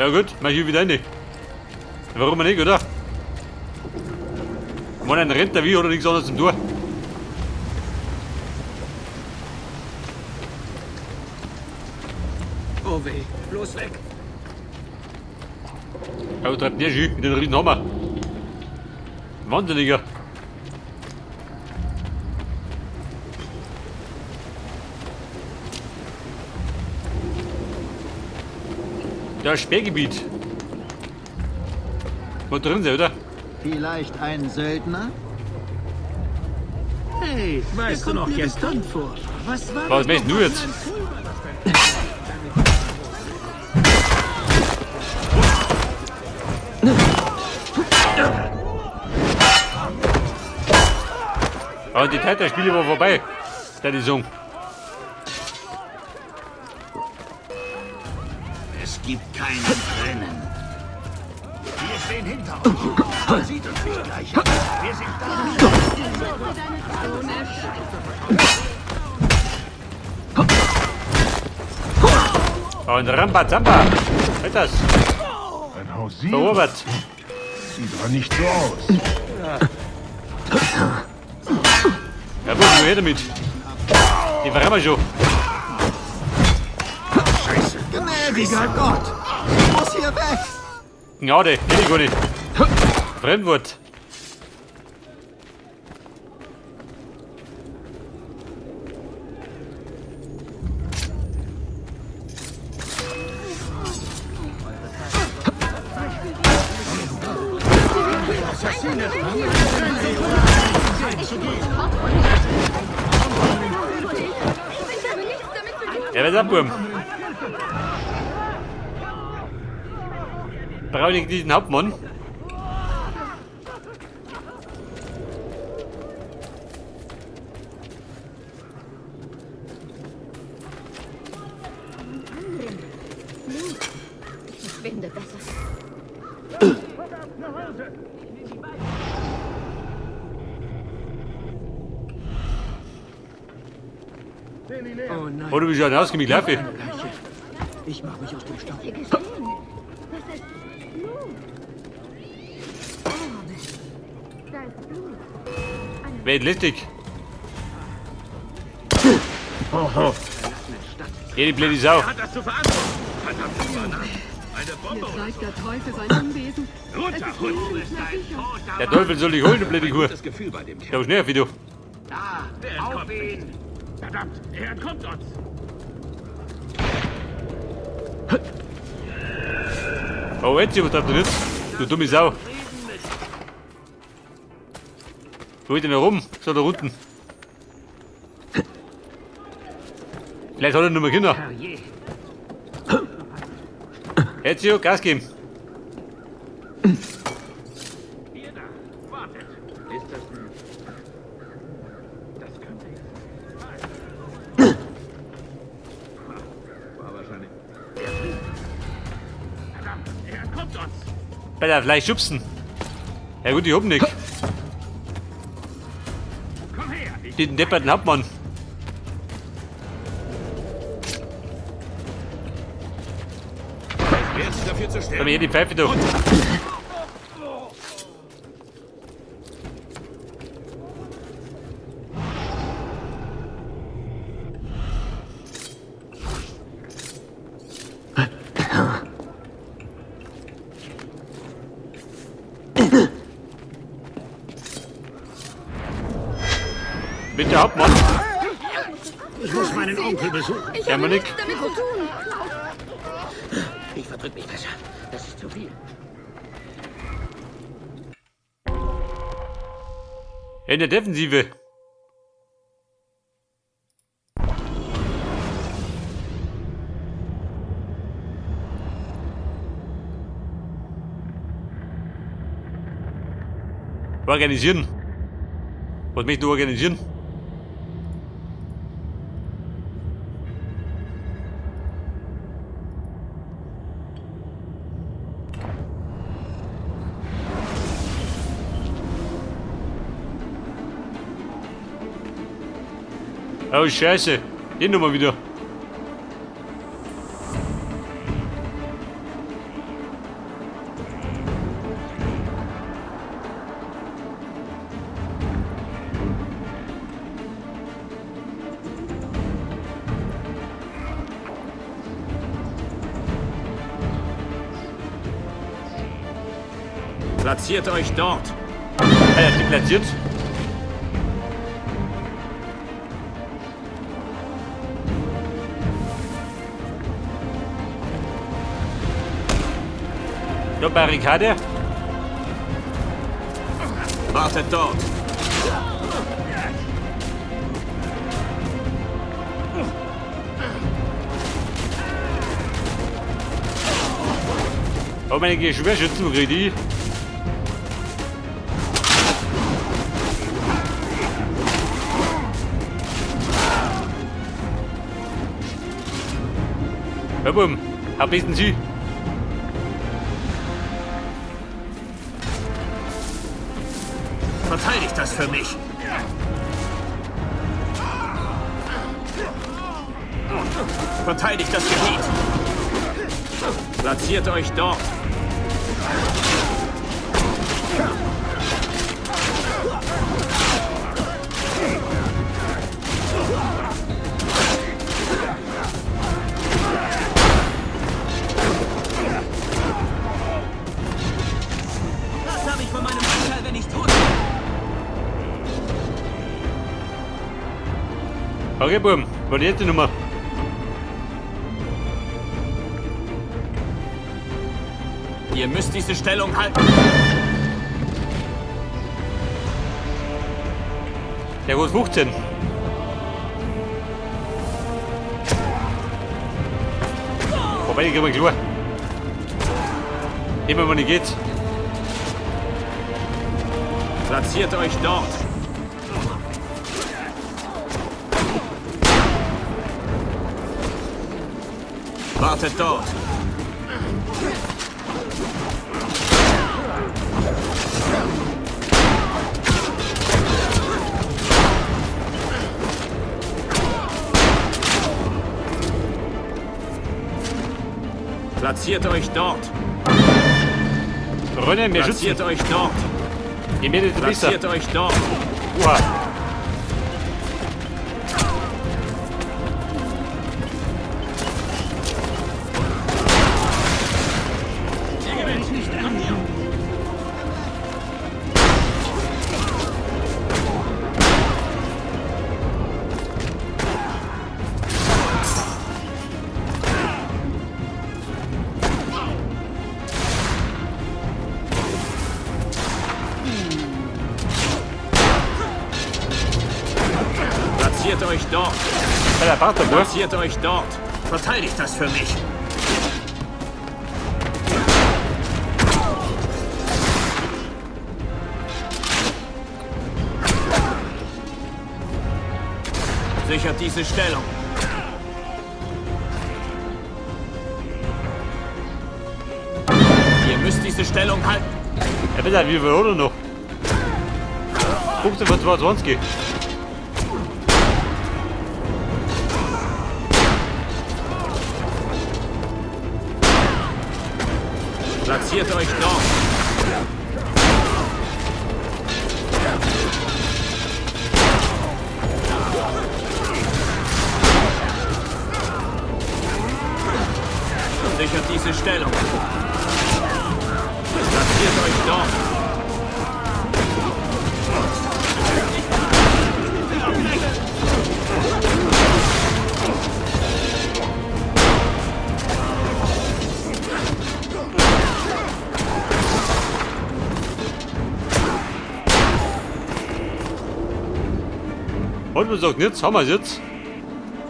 Ja gut, mach ich wieder rein. Warum nicht, oder? Ich meine, ein Rentner wie oder nichts anderes zum Tor. Oh weh, bloß weg. Ja, treibt der schön mit den riesen Hammer. Wahnsinniger. Ja, Sperrgebiet. Wo drin sein, oder? Vielleicht ein Söldner? Hey, Weißt der du kommt noch mir gestern? bekannt vor. Was war Was das möchtest noch du mal jetzt? für ein Pulver, das Aber die Zeit der Spiele war vorbei. Der die Song. Es gibt kein Entrinnen. Wir stehen hinter euch. Man sieht uns nicht gleich. Wir sind da. Und Rambazamba. Was ist das? Ein Hausierer? Verobert. Sieht aber nicht so aus. Ja, wo her damit? Die verrammen wir schon. Gnädiger Gott! Ich muss hier weg! Gnade, kenn ich gar nicht. Fremdwort. Ich habe nichts damit zu tun. Ja, was ab, Burm? Brauche ich diesen Hauptmann? Ich verschwinde besser. Oh nein, Oh, du bist schon rausgekommen, ich laufe. Leiche. Ich mache mich aus dem Staub. Hier geschehen? Das ist Blut. Oh, da ist Blut. Wer lästig? Hier, die blöde Sau. Hat das zu verantworten. Verdammt, Eine Bombe Hier treibt der Teufel sein Unwesen. Es Runter, ist Hund. nirgends mehr sicher. Der Teufel soll dich holen, du blöde Kuh. Das Gefühl bei dem Kerl. Ja, schnell, wie du. Da, auf ihn! Verdammt, er entkommt uns! Oh, jetzt, was treibt du jetzt? Du dumme Sau. Wo geht denn da rum? So da unten. Vielleicht hat er nur mehr Kinder. Ezio, Gas geben. Ihr da, wartet! Ist das ein... Das könnte ich... War wahrscheinlich... Er fliegt! Verdammt, er entkommt uns! Besser vielleicht schubsen. Ja gut, ich hab nicht. Komm her! Ich Den depperten Hauptmann. werde dafür zu Komm sterben. her, die Pfeife doch. Bitte Hauptmann. Ich muss meinen Onkel besuchen. Ich Ja, habe Monique. nichts damit zu tun. Ich verdrück mich besser. Das ist zu viel. In der Defensive. Organisieren. Was möchtest du organisieren? Oh Scheiße. Den nochmal wieder. Platziert euch dort. Alter, die platziert. Da Barrikade. Wartet dort. Oh, meine Schwerschützen, wo krieg ich die? Ja, bumm. Hab besten Sie. Verteidigt das für mich. Verteidigt das Gebiet. Platziert euch dort. Was habe ich von meinem Anteil, wenn ich tot bin? Okay, Buben. Was ist jetzt die Nummer? Ihr müsst diese Stellung halten. Der gut 15. Wobei, die kriegen wir klar. Immer wenn nicht geht. Platziert euch dort. Wartet dort. Platziert euch dort. Rennen, mehr Platziert Schützen. euch dort. Je mehr, desto besser. Platziert euch dort. Oha. Platziert euch dort. Alter, warte, ne? Platziert euch dort. Verteidigt das für mich. Sichert diese Stellung. Ihr müsst diese Stellung halten. Ja, bitte, wie viel oder noch? 15 von 22. Platziert euch dort. Sichert diese Stellung. Platziert euch dort. Und was sagt jetzt? Haben wir es jetzt?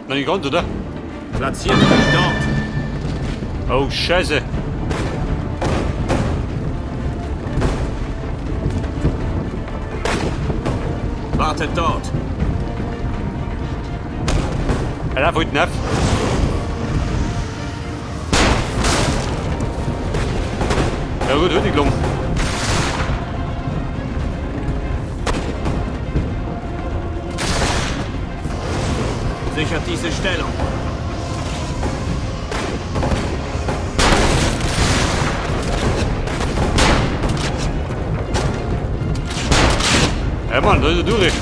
Noch nicht ganz, oder? Platziert euch dort. Oh, Scheiße. Wartet dort. Alter, voll nerv. Ja gut, wird nicht gelungen. Sichert diese Stellung. Ja Mann, da ist er durch.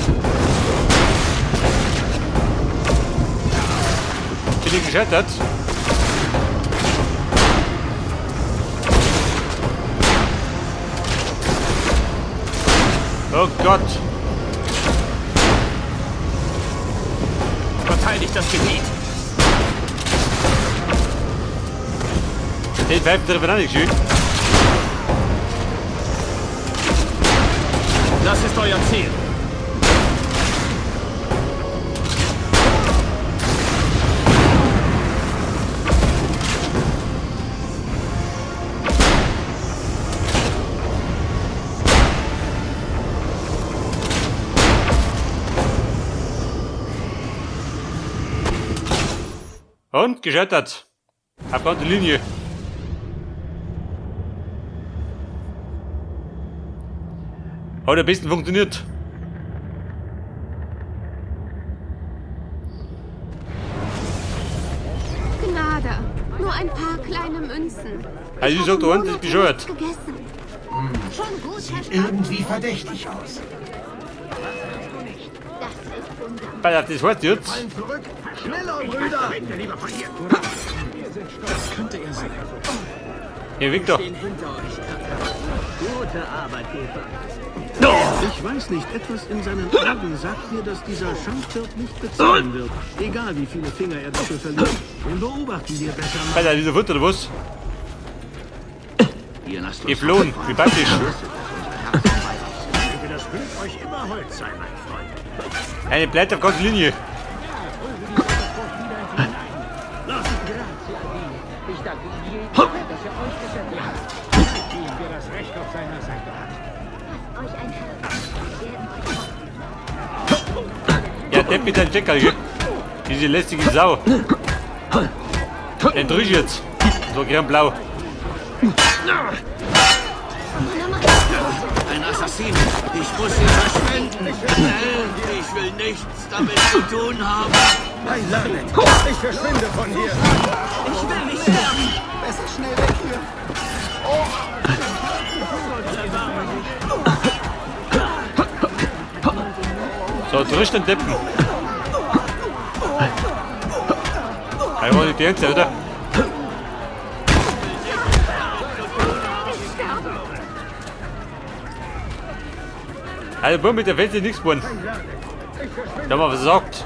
Bin ich gescheitert? Oh Gott. Verteidigt das Gebiet. Den vijf treffen auch nicht schön. Das ist euer Ziel. Und gescheitert. Auf der Linie. Hat am besten funktioniert. Gnade. Nur ein paar kleine Münzen. Also ich sag, da unten ist bescheuert. Gegessen. Schon gut, Herr Sieht irgendwie verdächtig aus. Das ist unser. Pass auf, das heißt jetzt. Zurück! Schneller, Brüder! Das könnte er sein. Hier, Victor. Hinter euch. Gute Arbeit, Eva. Ich weiß nicht, etwas in seinen Augen sagt mir, dass dieser Schankwirt nicht bezahlen wird. Egal, wie viele Finger er dafür verliert. Den beobachten wir besser mal. Pass auf, dieser Futter, oder was? Ihr lasst uns Geflohen, wie praktisch. Möge das Glück euch immer hold sein, mein Freund. Eine Pleite auf ganze Linie. Ich danke jedem, dass er euch gesetzt hat. Wer das Recht auf seiner Seite hat. Euch ein Herz. Wir werden euch Ja, Depp mit deinem Checker, gell? Diese lästige Sau. Den drück ich jetzt. So gern blau. Ein Assassin. Ich muss ihn verschwinden. Schnell. Ich will nichts damit zu tun haben. Ich verschwinde von hier! Ich will nicht sterben. Besser schnell weg hier! So, drück den Deppen. Ich war nicht die Einzige, oder? Also, Bum, mit der Welt ist nichts geworden. Da haben wir versagt.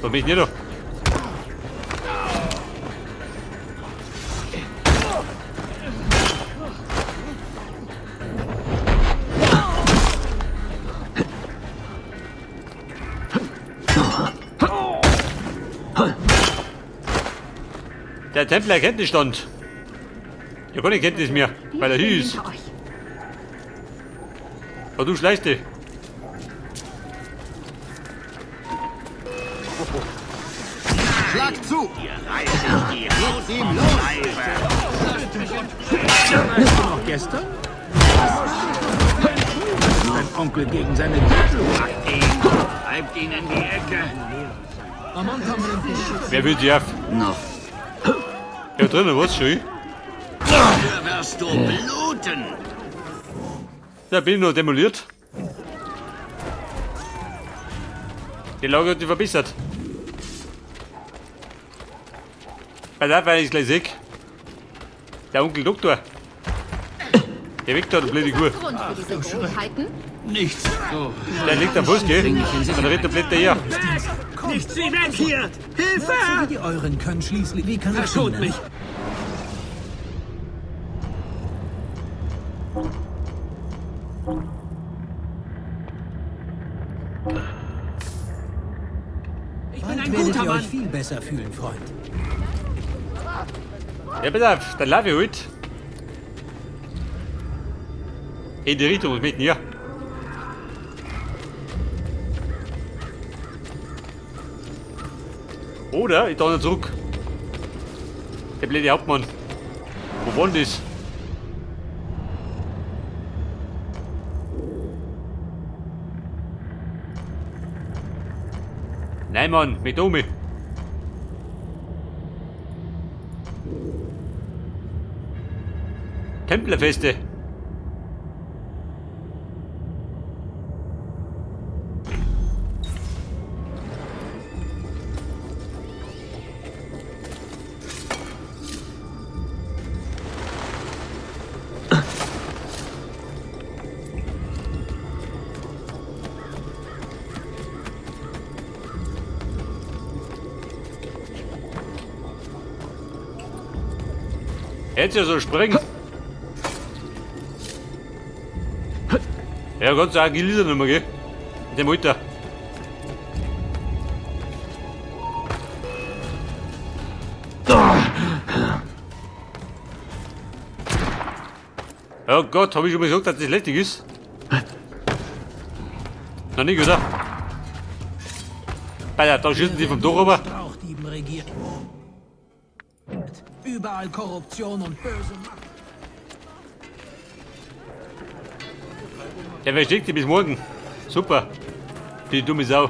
Wo bin ich denn da? Der Templer kennt den Stand. Ja, gar nicht kennt es mehr, weil er hier ist. Oh, du schleichst dich. Schlag zu! Geht's ihm los! Weißt du noch gestern? Dein Onkel gegen seine Gürtel. Packt ihn. Treibt ihn in die Ecke. Wer will die auf? Noch. Ja, drinnen, was schon? Dafür wirst du bluten. Da bin ich noch demoliert. Die Lage hat sich verbessert. Pass auf, weil ich gleich sehe. Der Onkel Doktor. Der Viktor, du blöde Kuh. Grund für diese Großheiten? Nichts. Der liegt am Fuß, gell? Und dann rennt der Blätter her. Nicht sie weg hier! Hilfe! Die euren können schließlich. Wie kann ich Verschont dienen? mich! Ich bin Bald ein werdet guter ihr Mann! euch viel besser fühlen, Freund. Ja, pass auf, dann laufe ich halt. In die Richtung, was mit mir? Oder ich da zurück. Der blöde Hauptmann. Wo war denn das? Nein, Mann, mit Omi. Templerfeste. Hätte ja so springen. Ja, Gott sei Dank, agil ist er nicht mehr, gell? In dem Alter. Oh Gott, hab ich schon mal gesagt, dass das lästig ist? Noch nicht, oder? Alter, da schießen die vom Dach runter. Überall Korruption und böse Macht. Der versteckt die bis morgen. Super. Die dumme Sau.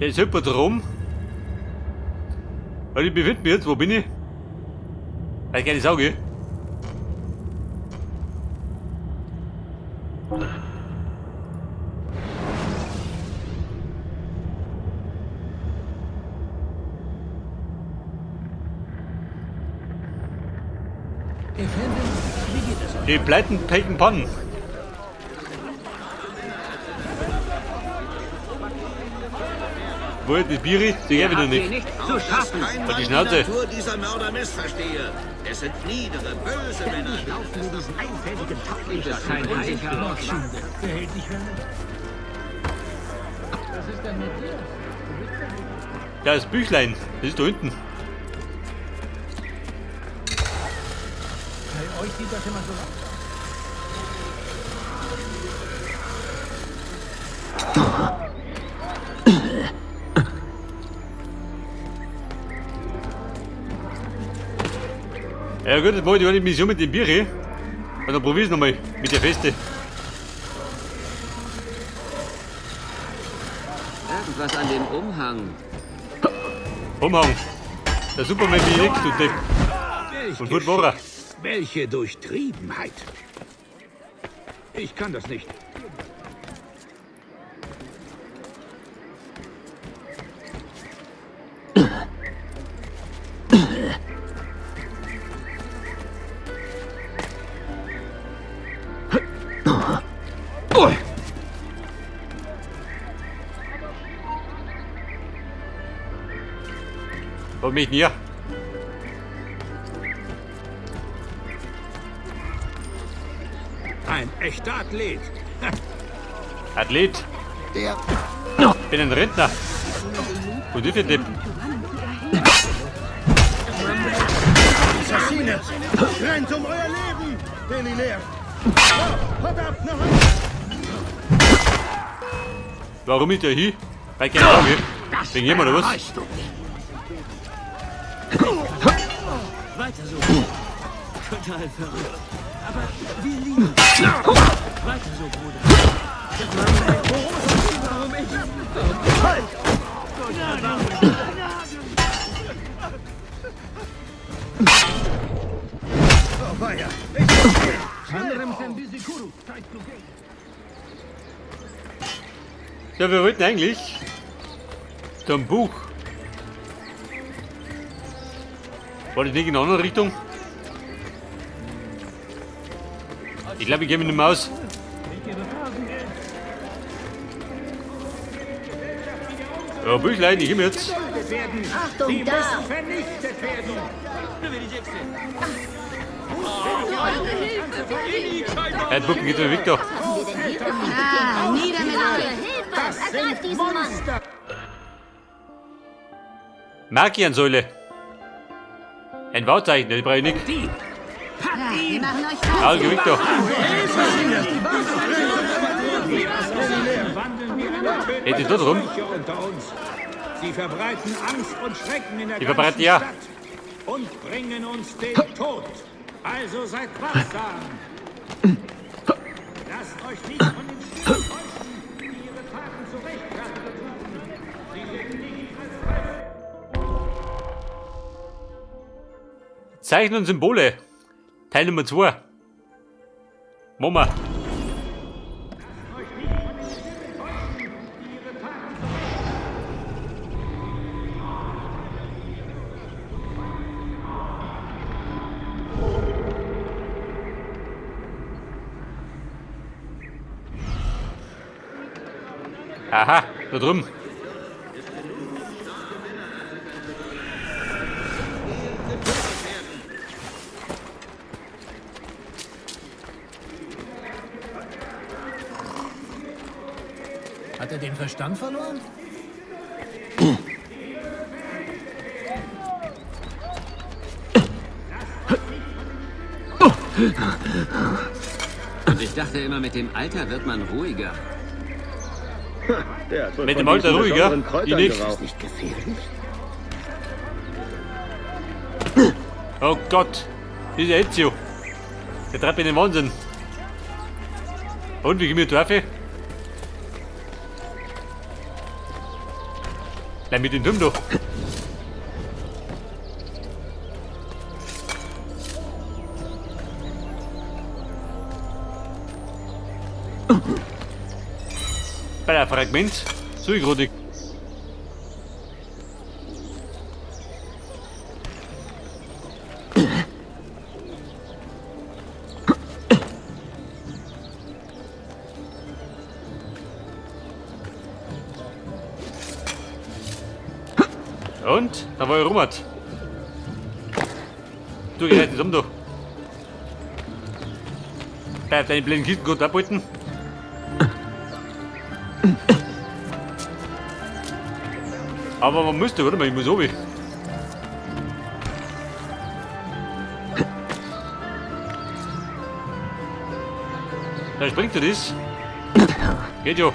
Der ist super drum. Weil ich befinde mich jetzt, wo bin ich? Weil keine Sau, gell? Die Pleiten, Peken, Pannen. Wo ist das Biri? Sie geben wieder nicht. Zu schaffen. Halt die Schnauze. Die Natur dieser Mörder missverstehe. Es sind niedere, böse Männer. Laufen wir diesen einfältigen Tauglichen. Kein unsicherer. Was ist denn mit dir? Da ist Büchlein. Das ist da hinten. Bei euch sieht das immer so aus. Ja gut, jetzt mache ich die eine Mission mit dem Biri. Und dann probier ich's nochmal mit der Feste. Irgendwas an dem Umhang. Umhang. Der Superman bin ich nix, du Depp. Und gut war er. Welche Durchtriebenheit. Ich kann das nicht. Hol mich nie. Ein echter Athlet. Athlet. Der Bin ein Rentner. Und wie viel Depp? Assassine! Rennt um euer Leben! Delilär! Haut ab, nach Hause! Warum ist der hier? Weil keine Auge. Wegen jemand oder was? Weiter so. Total verrückt. Aber wir lieben. Weiter so, Bruder. Warum ich? Halt! Oh, weia! Ja, wir wollten eigentlich zum Buch. War das nicht in eine andere Richtung? Ich glaube, ich gehe mit der Maus. Ja, Büchlein, ich geh jetzt. Achtung, da! Herr Bucken geht wieder weg da. Ah, nieder mit euch! Hilfe! Ergreift diesen Mann! Magiensäule. Ein Wahrzeichen, das brauche ich nicht. Wir machen euch Ah, geh weg da. Geht die da drum? Sie verbreiten Angst und Schrecken in der Die verbreiten, ganzen ja. Stadt und bringen uns den Tod. Also seid wachsam. Lasst euch nicht von den Stimmen täuschen, die ihre Taten zu rechtfertigen suchen. Sie sind nichts als Zeichen und Symbole. Teil Nummer 2. Mama. Aha, da drüben. Hat er den Verstand verloren? Und ich dachte immer, mit dem Alter wird man ruhiger. Der hat wohl Mit von dem Alter diesen ruhiger? besonderen Kräutern Ich nicht. geraucht. Nicht gefährlich? Oh Gott, dieser Ezio. Der treibt mich in den Wahnsinn. Und wie gehen wir Teufel? Bleib mit dem Turm doch. Bei der Fragment. So ich. Und? Da war ich rummert. Du gehst nicht um, du. Bleib deine blöden Kisten gut abhalten. Aber man müsste, warte mal, ich muss runter. Da springt er das. Geht ja.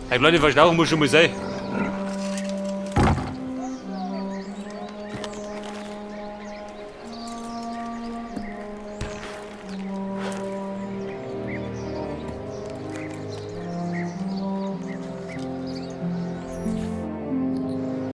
Eine kleine Verstauchung muss schon mal sein.